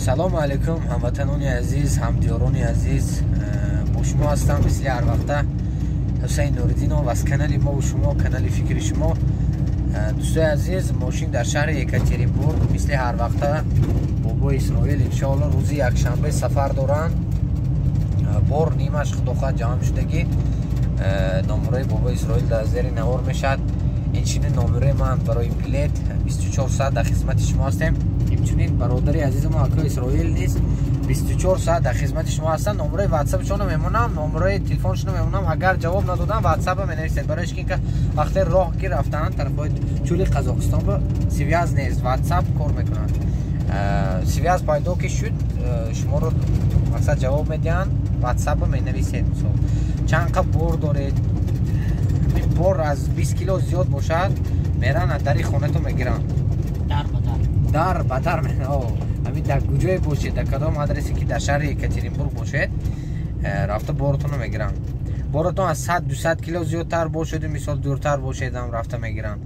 Салому алейкум, ҳамватанони азиз, ҳамдиёрони азиз. Бо шумо ҳастам, мисли ҳар вақта, Ҳусайн Нуриддинов аз канали мову шумо, канали фикри шумо. Дӯстои азиз, мошин дар шаҳри Екатеринбург, мисли ҳар вақта, бобои Исроил иншоалло рӯзи якшанбе сафар доранд. Бор нимаш, худохоҳад, ҷамъ шудагӣ. Номерои бобои Исроил дар зери навор мешавад, инчунин номерои ман барои билет. 24 соат дар хизмати шумо ҳастем. Инчунин бародари азизи мо, акои Исроил, низ 24 соат дар хизмати шумо ҳастанд. Номерои ватсапшонро мемонам, номерои телефоншонро мемонам. Агар ҷавоб надодам, ватсапа менависед, барои ки вақте роҳ ки рафтанд, тарафҳои чӯли Қазоқистон ба связь нест, ватсап кор мекунанд. Связь пайдо ки шуд, шуморо, мақсад, ҷавоб медиҳанд. Ватсапа менависед, мисол, чанд қа бор доред. Бор аз 20 кило зиёд бошад, меран, аз дари хонато мегиранд. Дар ба дар. Дар ба дар. Ҳамин дар куҷое бошед, дар кадом адресе ки дар шаҳри Екатеринбург бошед, рафта боротонро мегиранд. Боротон аз 100, 200 кило зиёдтар бошеду, мисол, дуртар бошедам, рафта мегиранд.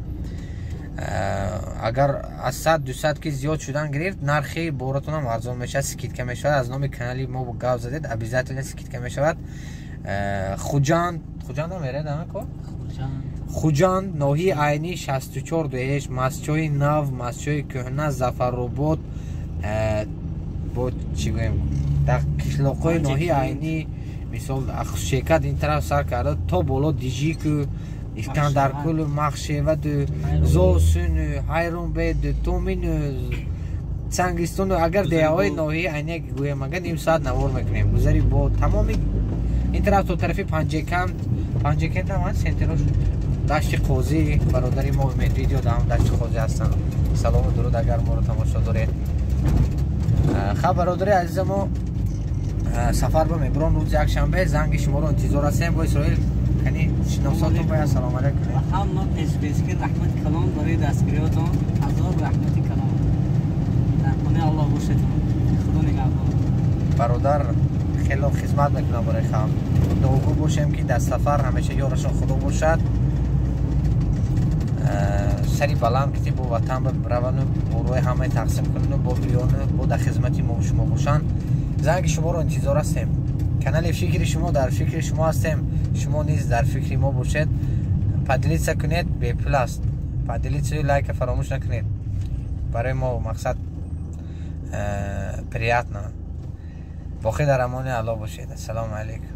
Агар аз 100, 200 ки зиёд шудан гирифт, нархи боротонам арзон мешавад, скидка мешавад. Аз номи канали мо гап задед, обязательно скидка мешавад. Хуҷанд, Хуҷандам меред ко? Хуҷанд, ноҳияи Айнӣ, 64 дуҳеш, Мастчои Нав, Мастчои Кӯҳна, Зафаробод, бо чӣ гӯем, дар кишлоқҳои ноҳияи Айнӣ, мисол, Шекат ин тараф сар карда то боло, Дижику, Искандаркулу, Махшеваду, Зосуну, Ҳайрунбеду, Тумину, Сангистону. Агар деҳаҳои ноҳияи Айнӣ гӯем, агар ним соат навор мекунем. Гузари бо тамоми ин тараф то тарафи Панҷеканд. Панҷекент ҳам центрош Дашти Қозӣ. Бародари мо Умед Видео дар Дашти Қозӣ ҳастанд. Салому дуруд, агар моро тамошо доред. Хаб, бародари азиза, мо сафар ба мебурон рӯзи якшанбе. Занги шуморо интизор ҳастем. Бо Исроил, кани, шиносотон бояд салом алейкум. Ҳама пешпешки раҳмати калон барои дастгириётон, ҳазор раҳмати калон. Дар хонаи Аллоҳ бошед, Худо нигаҳбон. Бародар хело хизмат мекунам барои халқ. Дуогӯ бошем, ки дар сафар ҳамеша ёрашон Худо бошад, сари баланд кити бо ватан равану борӯи ҳамаи тақсим кунану бо биёну бо дар хизмати мо шумо бошанд. Занги шуморо интизор ҳастем. Канали фикри шумо, дар фикри шумо ҳастем, шумо низ дар фикри мо бошед. Поделиться кунед, бепул аст. Поделиться ю лайка фаромӯш накунед. Барои мо, мақсад, приятно. Боқӣ дар амони Аллоҳ бошед. Ассалому алайкум.